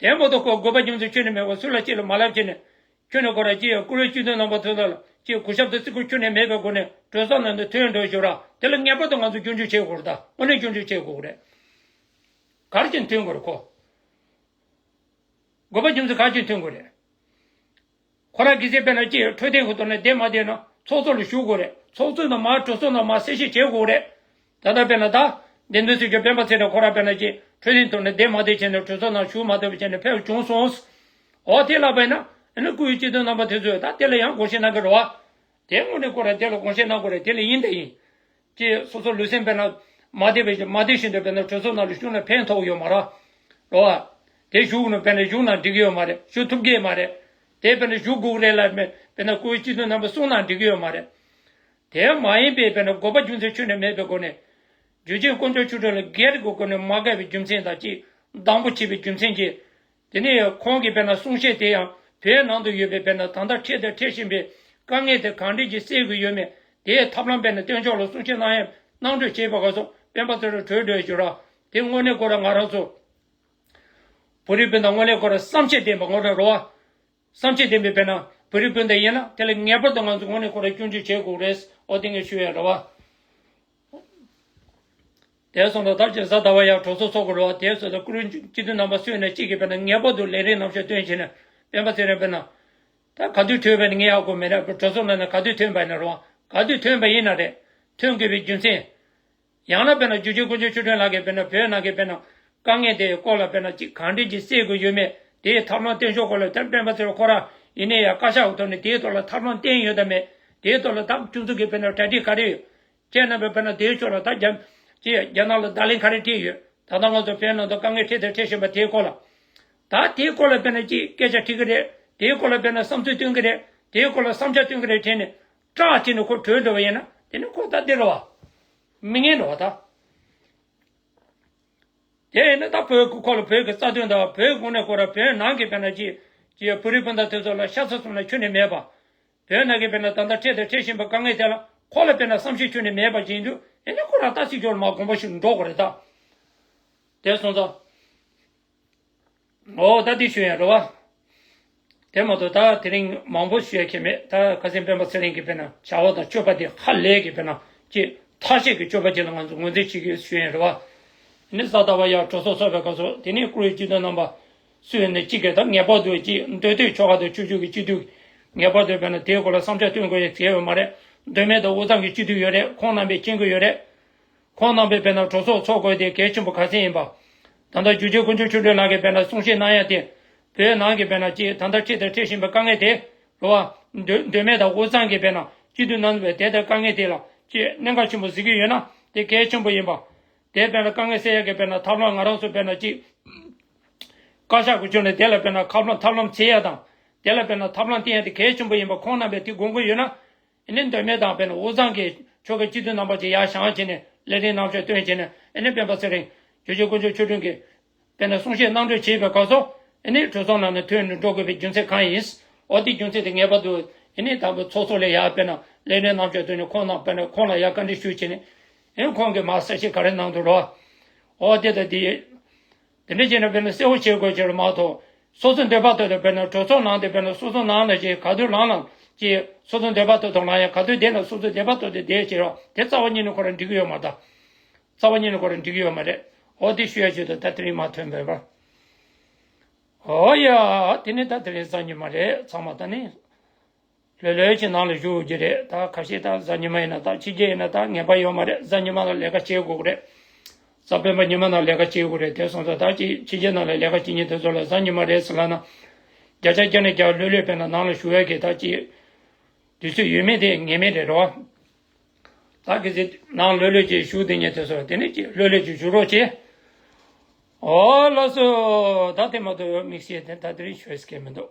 དེ་མ་གཏོགས་ཁོ་དགོས་པ་རྒྱུ་མཚན་ཁྱོན་ནས་མེད་པར་སུ་ལ་ཅིག་ལ་མ་ལབ་བྱས་ནས་ཁྱོན་ནས་ཁོ་རང་ཅི་ཡང་བཀུར་འོས་སྤྱི་འཐུས་རྣམ་པ་ཚོ་ལ་ཅིག་གུས་ཞབས་དང་བརྩི་བཀུར་ཁྱོན་ནས་མེད་པའི་སྒོ་ནས་གྲོས་ཚོགས་ནང་དུ་ཐོན་འགྲོ་ཞུ་ར་དེ་ལ་ངེས་པར་དུ་ང་ཚོ་སྐྱོན་བརྗོད་བྱེད་དགོས་རེད་ད། དངོས་གནས་སྐྱོན་བརྗོད་བྱེད་དགོས་རེད། ག་རེ་བྱས་ནས་ཐོན་དགོས་རེད་ཁོ། དགོས་པ་རྒྱུ་མཚན་ག་རེ་བྱས་ནས་ཐོན་དགོས་རེད། ཁོ་རང་གི་ཚེ་དཔེར་ན་ཅི་འཕྲོད་བསྟེན་གྱི་ཐོག་ནས་བསྡད་མ་བསྡད་ན་ཚོགས་གཙོ་ལ་ཞུགས་དགོས་རེད། ཚོགས་གཙོ་ནས་མར་གྲོས་ཚོགས་ནང་མར་གསལ་བཤད་བྱེད་དགོས་རེད། ད་ལྟ་དཔེར་ན་ད་བདེན་དོན་སེལ་རྒྱུ་སྤེན་པ་ཚེ་རིང་ཁོ་རང་དཔེར་ན་ཅིག་འཕྲོད་བསྟེན་ཐོག་ནས་བསྡད་མ་བསྡད་བྱས་ནས་གྲོས་ཚོགས་ནང་ཞུགས་མ་ཐུབ་པ་བྱས་ནས་ཕེབས་བྱུང་སོང་། འོ་དེ་ལབ་པ་ཡིན་ན་ཨ་ནི་སྐུའི་སྤྱི་འཐུས་རྣམ་པ་དེ་ཚོས་ད་དེ་ལ་ཡང་དགོངས་བཞེས་གནང་གི་རེད་བ། དེ་དངོས་གནས་ཁོ་རང་དེ་ལ་དགོངས་བཞེས་གནང་དགོས་རེད། དེ་ལ་ཡིན་དང་ཡིན། ཅེས་སོ་སོ་ལུས་སེམས་དཔེར་ན་མ་བདེ་བའི་མ་བདེ་བཞིན་དུ་དཔེར་ན་གྲོས་ཚོགས་ནང་ལ་ཞུགས་ན་ཕན་ཐོགས་ཡོད་མ་རེད། རེད་བ། དེ་ཞུགས་ན་དཔེར་ན་ཞུགས་ན་འགྲིག་གི་ཡོད་མ་རེད། ཞུགས་ཐུབ་ཀྱི་མ་རེད། དེ་དཔེར་ན་ཞུགས་དགོས་རེད་ལབ་མེད་དཔེར་ན་སྐུའི་སྤྱི་འཐུས་རྣམ་པས་གསུངས་ན་འགྲིག་གི་ཡོད་མ་རེད། དེ་མ་ཡིན་པའི་དཔེར་ན་དགོས་པ་རྒྱུ་མཚན་ཁྱོན་ནས་མེད་པའི་སྒོ་ནས། འཇུ་ཆེན་དཀོན་མཆོག་ཆོས་སྒྲོན་ལ་སྒེར་གྱི་སྒོ་ནས་མ་དགའ་བའི་རྒྱུ་མཚན་དང་གཅིག་སྡང་པོ་བྱེད་པའི་རྒྱུ་མཚན་གྱིས། དེ་ནས་ཁོང་གིས་དཔེར་ན་གསུང་བཤད་དེ་ཡང་བོད་ནང་དུ་ཡོད་པའི་དཔེར་ན་ད་ལྟ་འཕྲད་དང་འཕྲད་བཞིན་པའི་དཀའ་ངལ་དེ་གང་འདྲས་ཀྱིས་སེལ་དགོས་ཡོད་མེད་དེའི་ཐབས་ལམ་དཔེར་ན་སྟོན་ཕྱོགས་ལ་གསུང་བཤད་གནང་ཡས་གནང་གྲོས་བྱས་པ་ག་སོགས་སྤེན་པ་ཚེ་རིང་གྲོས་གྲོས་བྱོས་ར། དེ་དངོས་གནས་ཁོ་རང་ང་རང་ཚོ་བོད་རིགས་སྤུན་ཟླ་དངོས་གནས་ཁོ་རང་བསམ་ཤེས་ལྡན་པ་ངོ་ར་རོ་བ། བསམ་ཤེས་ལྡན་པའི་དཔེར་ན་བོད་རིགས་སྤུན་ཟླ་ཡིན་ན་དེ་ལ་ངེས་པར་དུ་ང་ཚོ་དངོས་གནས་ཁོ་རང་སྐྱོན་བརྗོད་བྱེད་དགོས་རེད། ཨོ་དེ་ངས་ཞུ་ཡས་རེད་བ། དེ་སོང་ཙང་ད་ཅི་གཟའ་ཟླ་བ་ཡང་གྲོས་ཚོགས་ཚོགས་དགོས་རེད་བ། དེ་སོང་ཙང་སྐུ་མགྲོན་སྤྱི་འཐུས་རྣམ་པ་སུ་ཡིན་ན་གཅིག་གིས་དཔེར་ན་ངེས་པར་དུ་ལས་རིམ་རྣམ་གཞག་སྟོན་བྱས་ནས་སྤེན་པ་ཚེ་རིང་དཔེར་ན། ད་ག་དུས་ཐོན་པ་ཡིན་ན་ངས་ཧ་གོ་མེད་ར། གྲོས་ཚོགས་ནང་ནས་ག་དུས་ཐོན་པ་ཡིན་ན་རེད་བ། ག་དུས་ཐོན་པ་ཡིན་ན་རེད། ཐོན་དགོས་པའི་རྒྱུ་མཚན། ཡང་ན་དཔེར་ན་འཇུ་ཆེན་དཀོན་མཆོག་ཆོས་སྒྲོན་ལགས་ཀྱིས་དཔེར་ན་བོད་ནང་གི་དཔེར་ན་དཀའ་ངལ་དེའི་སྐོར་ལ་དཔེར་ན་ཅིག་གང་འདྲས་ཀྱིས་སེལ་དགོས་ཡོད་མེད་དེའི་ཐབས་ལམ་སྟོན་ཕྱོགས་སྐོར་ལ་ད་སྤེན་པ་ཚེ་རིང་ཁོ་རང་ཡིན་ནའི་ཡང་བཀའ་ཤག་གི་ཐོག་ནས་དེའི་ཐོག་ལ་ཐབས་ལམ་བསྟན་ཡོད་དམ་མེད། དེའི་ཐོག་ལ་ད་ཁྱོད་ཚོ་གིས་དཔེར་ན་གྲ་སྒྲིག་ག་རེ་ཡོད། ཁྱེད་རྣམ་པས་དཔེར་ན་དེའི་ཕྱོགས་ལ་ད་རྒྱ་ཅིག་རྒྱ་ནག་ལ་བརྡ་ལན་ག་རེ་སྤྲད་ཡོད། ད་ལྟ་ང་ཚོ་བོད་ནང་དུ་དཀའ་ངལ་འཕྲད་དང་འཕྲད་བཞིན་པ་དེའི་སྐོར་ལ། ད་དེའི་སྐོར་ལ་དཔེར་ན་ཅིག་སྐད་ཆ་དྲིས་ཀྱི་རེད། དེའི་སྐོར་ལ་དཔེར་ན་བསམ་ཚུལ་སྟོན་གྱི་རེད། དེའི་སྐོར་ལ་བསམ་འཆར་སྟོན་གྱི་རེད་དྲན་ནས་སྐྲག་བྱས་ནས་ཁོ་བྲོས་འགྲོ་བ་ཡིན་ན་དེ་ནི་ཁོ་ད་འདི་རེད་བ། མི་ངན་རེད་བ་ད། དེ་ཡིན་ན་ད་བོད་ཀྱི་ཁོ་ལ་བོད་ཀྱི་རྩ་དོན་དང་བོད་དངོས་གནས་ཁོ་ར་བོད་ནང་གི་དཔེར་ན་ཅིག་ཅིག་བོད་རིགས་སྤུན་ཟླ་དེ་ཚོ་ལ་ཤ་ཚ་གསུམ་ལ་ཁྱོན་ནས་མེད་པ། བོད་ནང་གི་དཔེར་ན་ད་ལྟ་འཕྲད་དང་འཕྲད་བཞིན་པའི་དཀའ་ངལ་དེ་ལ་ཁོ་ལ་དཔེར་ན་བསམ་ཤེས་ཁྱོན་ནས་མེད་པ་ཡིན་དུས་ཨེ་ནི་ཁོ་རང་ད་སྲིད་སྐྱོང་ལ་མར་དགོངས་པ་ཞུ་འགྲོ་དགོས་རེད་ད། དེ་སོང་ཙང་། འོ་ད་འདི་ཞུ་ཡ་རེད་བ། དེ་མ་གཏོགས་ད་དེ་རིང་མང་པོ་ཞུ་ཡ་ཁྱད་མེད། ད་ཁ་སང་སྤེན་པ་ཚེ་རིང་གིས་དཔེར་ན་བྱ་བ་དང་སྤྱོད་པ་དེ་ཧ་ལས་ཀྱི་དཔེར་ན་ཅིག་ཐ་ཤལ་གྱི་སྤྱོད་པ་ཅིག་ལ་ང་ཚོ་ངོས་འཛིན་བྱེད་ཀྱི་ཞུ་ཡ་རེད་བ། ཨེ་ནི་གཟའ་ཟླ་བ་ཡར་གྲོས་ཚོགས་ཚོགས་པའི་སྐབས་སུ་དེ་ནས་བཀུར་འོས་སྤྱི་འཐུས་རྣམ་པ་སུ་ཡིན་ནའི་གཅིག་གིས་ད་ངེས་པར་དུ་ཅིག་མདོ་སྟོད་ཆོལ་ཁ་དང་ཆོས་བརྒྱུད་ཀྱི་སྤྱི་འཐུས་ངེས་པར་དུ་དཔེར་ན་དེའི་སྐོར་ལ་བསམ་འཆར་སྟོན་དགོས་ཡ་གལ་ཡོད་མ་རེད། མདོ་སྨད་དང་དབུས་གཙང་གི་སྤྱི་འཐུས་ཡོད་རེད། ཁོང་རྣམ་པས་མཁྱེན་གྱི་ཡོད་རེད། ཁོང་རྣམ་པས་དཔེར་ན་གྲོས་ཚོགས་ཚོགས་དགོས་དེ་གལ་ཆེན་པོ་ག་ཚད་ཡིན་པ། ད་ལྟ་འཇུ་ཆེན་དཀོན་མཆོག་ཆོས་སྒྲོན་ལགས་ཀྱིས་དཔེར་ན་གསུང་བཤད་གནང་ཡ་དེ། བོད་ནང་གི་དཔེར་ན་ཅིག་ད་ལྟ་འཕྲད་དང་འཕྲད་བཞིན་པའི་དཀའ་ངལ་དེ། རེད་བ། མདོ་མདོ་སྨད་དང་དབུས་གཙང་གི་དཔེར་ན་སྤྱི་འཐུས་རྣམ་པས་དེ་ལྟར་དཀའ་ངལ་དེ་ལ་ཅིག་གནད་འགག་ཆེན་པོ་གཟིགས་ཀྱི་ཡོད་ན་དེ་གལ་ཆེན་པོ་ཡིན་པ། དེ་དཔེར་ན་དཀའ་ངལ་སེལ་ཡ་གི་དཔེར་ན་ཐབས་ལམ་ང་རང་ཚོ་དཔེར་ན་ཅིག་བཀའ་ཤག་གི་ཕྱོགས་ནས་དེ་ལ་དཔེར་ན་ཁབ་ལམ་ཐབས་ལམ་འཚོལ་ཡ་དང་། དེ་ལ་དཔེར་ན་ཐབས་ལམ་བསྟན་ཡ་དེ་གལ་ཆེན་པོ་ཡིན་པ་ཁོང་རྣམ་པས་དེ་དགོངས་ཀྱི་ཡོད་ན། ཨེ་ནི་མདོ་སྨད་དང་དཔེར་ན་དབུས་གཙང་གི་ཕྱོགས་ཀྱི་སྤྱི་འཐུས་རྣམ་པ་ཅིག་ཡར་བཞེངས་བྱས་ནས་ལས་རིམ་རྣམ་གཞག་སྟོན་བྱས་ནས་ཨེ་ནི་སྤེན་པ་ཚེ་རིང་། འཇུ་ཆེན་དཀོན་མཆོག་ཆོས་སྒྲོན་གྱིས་དཔེར་ན་གསུང་བཤད་གནང་གྲོས་བྱས་པའི་སྐབས་སུ་ཨེ་ནི་གྲོས་ཚོགས་ནང་ནས་ཐོན་ནས་འགྲོ་དགོས་པའི་རྒྱུ་མཚན་གང་ཡིན། འོ་དེ་རྒྱུ་མཚན་དེ་ངེས་པར་དུ་ཨེ་ནི་དང་པོ་ཚོགས་གཙོ་ལ་ཡར་དཔེར་ན་ལས་རིམ་རྣམ་གཞག་སྟོན་ནས་ཁོང་ནང་དཔེར་ན་ཁོང་ལ་ཡར་བཀའ་འདྲི་ཞུས་བྱས་ནས་ཨེ་ནི་ཁོང་གིས་མར་གསལ་བཤད་ག་རེ་གནང་འདུག་རོ། འོ་དེ་དང་དེ། དེ་འདྲ་བྱས་ན་དཔེར་ན་གསལ་བོ་བྱེད་དགོས་ཅེས་མ་གཏོགས། སོ་སོའི་འདོད་པ་ཐོག་ཏུ་དཔེར་ན་གྲོས་ཚོགས་ནང་དུ་དཔེར་ན་སོ་སོ་ནང་ལ་ཅིག་ག་དུས་ལངས་ལངས་ཅིག་སོ་སོའི་འདོད་པ་ཐོག་ཏུ་ལངས་ཡང་ག་དུས་བསྡད་ན་སོ་སོའི་འདོད་པ་ཐོག་ཏུ་བསྡད་ཅེས་རོགས་དེ་རྩ་བ་ཉིད་ནས་ཁོ་རང་འགྲིག་གི་ཡོད་མ་རེད་ད། རྩ་བ་ཉིད་ནས་ཁོ་རང་འགྲིག་གི་ཡོད་མ་རེད། འོ་དེ་ཞུ་ཡ་ཆེད་དུ་ད་དེ་རིང་མར་ཐོན་པ་ཡིན་པ། འོ་ཡ། དེ་ནི་ད་དེ་རིང་གཟའ་ཉི་མ་རེད། ཚང་མ་ད་ནི། ལྷོད་ལྷོད་ཀྱི་ནང་ལ་བཞུགས་ཀྱི་རེད། ད་ཁ་ཤས་ད་གཟའ་ཉི་མ་ཡིན་ན་ད་ཕྱི་རྒྱལ་ཡིན་ན་ད་ངེས་པ་ཡོད་མ་རེད། གཟའ་ཉི་མ་ལ་ལས་ཀ་བྱེད་དགོས་ཀྱི་རེད། གཟའ་སྤེན་པ་ཉི་མ་ནང་ལས་ཀ་བྱེད་དགོས་རེད། དེ་སོང་ཙང་ད་ཅིག་ཕྱི་རྒྱལ་ནང་ལ་ལས་ཀ་བྱེད་མཁན་དེ་ཚོ་ལ་གཟའ་ཉི་མ་རེད་ཟེར་ལབ་ན། བརྒྱ་ཆ་བརྒྱ་ནས་བརྒྱ་ལྷོད་ལྷོད་དཔེར་ན་ནང་ལ་བཞུགས་ཡས་ཀྱི་ད་ཅིག་དུས་ཚོད་ཡོད་མེད་དེ་ངེས་མེད་རེད་རོ། ད་གལ་སྲིད་ནང་ལྷོད་ལྷོད་ཀྱི་བཞུགས་བསྡད་མཁན་དེ་ཚོ་དེ་ནས་ཅིག་ལྷོད་ལྷོད་ཀྱི་བཞུགས་རོགས་བྱེད། ཨོ་ལགས་སོ། ད་དེ་མ་གཏོགས་དམིགས་བསལ་དེ་ད་དེ་རིང་ཞུ་ཡས་ཀྱི་མི་འདུག